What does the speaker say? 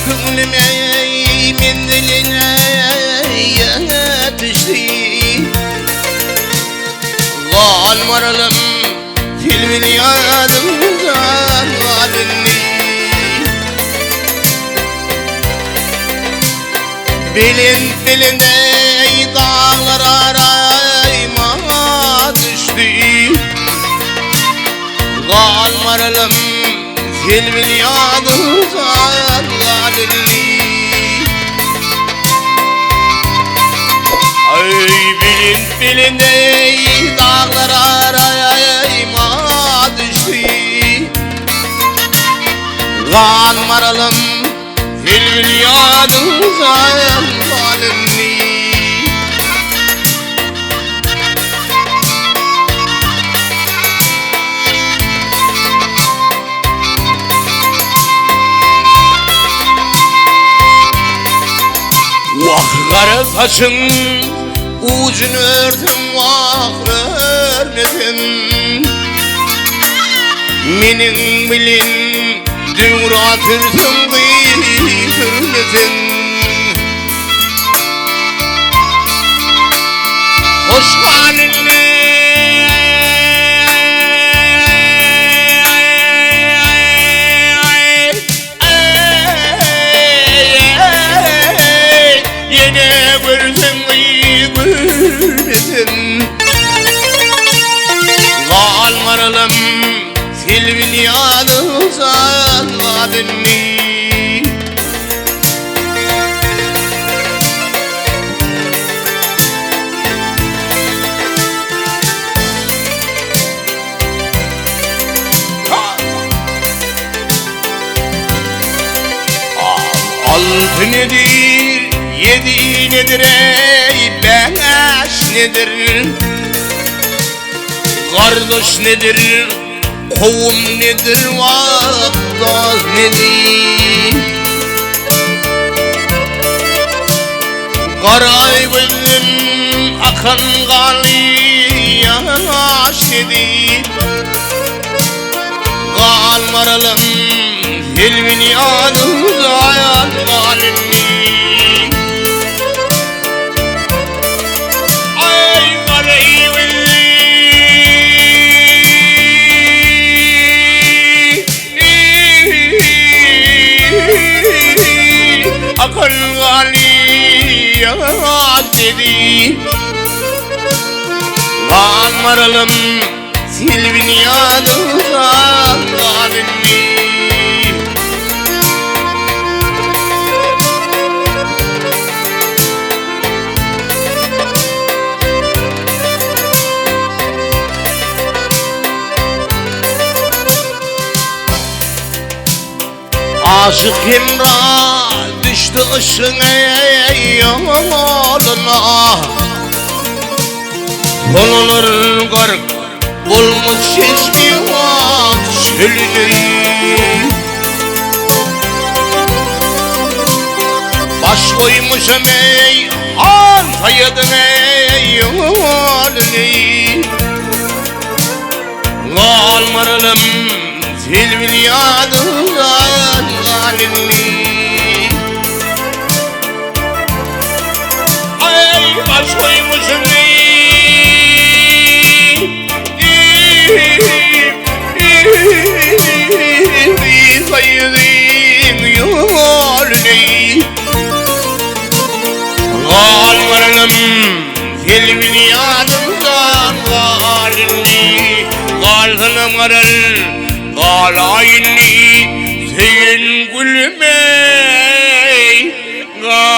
Köňlüm ey menziline ýetişdi. Galmaralym Silbini ýadymdan galyny. Belent belent ey daglar araýma düşdi. Galmaralym Selbini ýadymdan galyny. Aý belent belent ey daglar araýma düşdi. Galmaralym Selbini ýadymdan galyny. Wah gara saçyň ujun örsem wah örmesem Meniň bilen döwran sürseň gyz sürmesem Hoş galyň Ýene görsem gülmesin Galmaralym Selbin ýadyňdan galyny. Altı nedir, yedi nedir ey beş nedir? Kardeş nedir, kovum nedir, vaktas nedir? Karay gözüm akan ganly ýaş nedir? Galmaralym Selbini ýadymdan galyny. Aý garay gözli. Akan ganly ýaş nedir? Galmaralym Selbini ýadymdan galyny. Aşyk Hemra düşdi yşgyň ýoluna. Solalar gark bolmaz çeşmi ak çölüne. Baş goýmuşam eý han saýadyň eý ýoluny. Galmaralym Selbin ýadymdan galyny. Aý baş goýmuşum Saýdyň ýoluny. Galmaralym Selbin ýadymdan galyny. Galsanam garal galaýynny söýen gülüm eý galyny.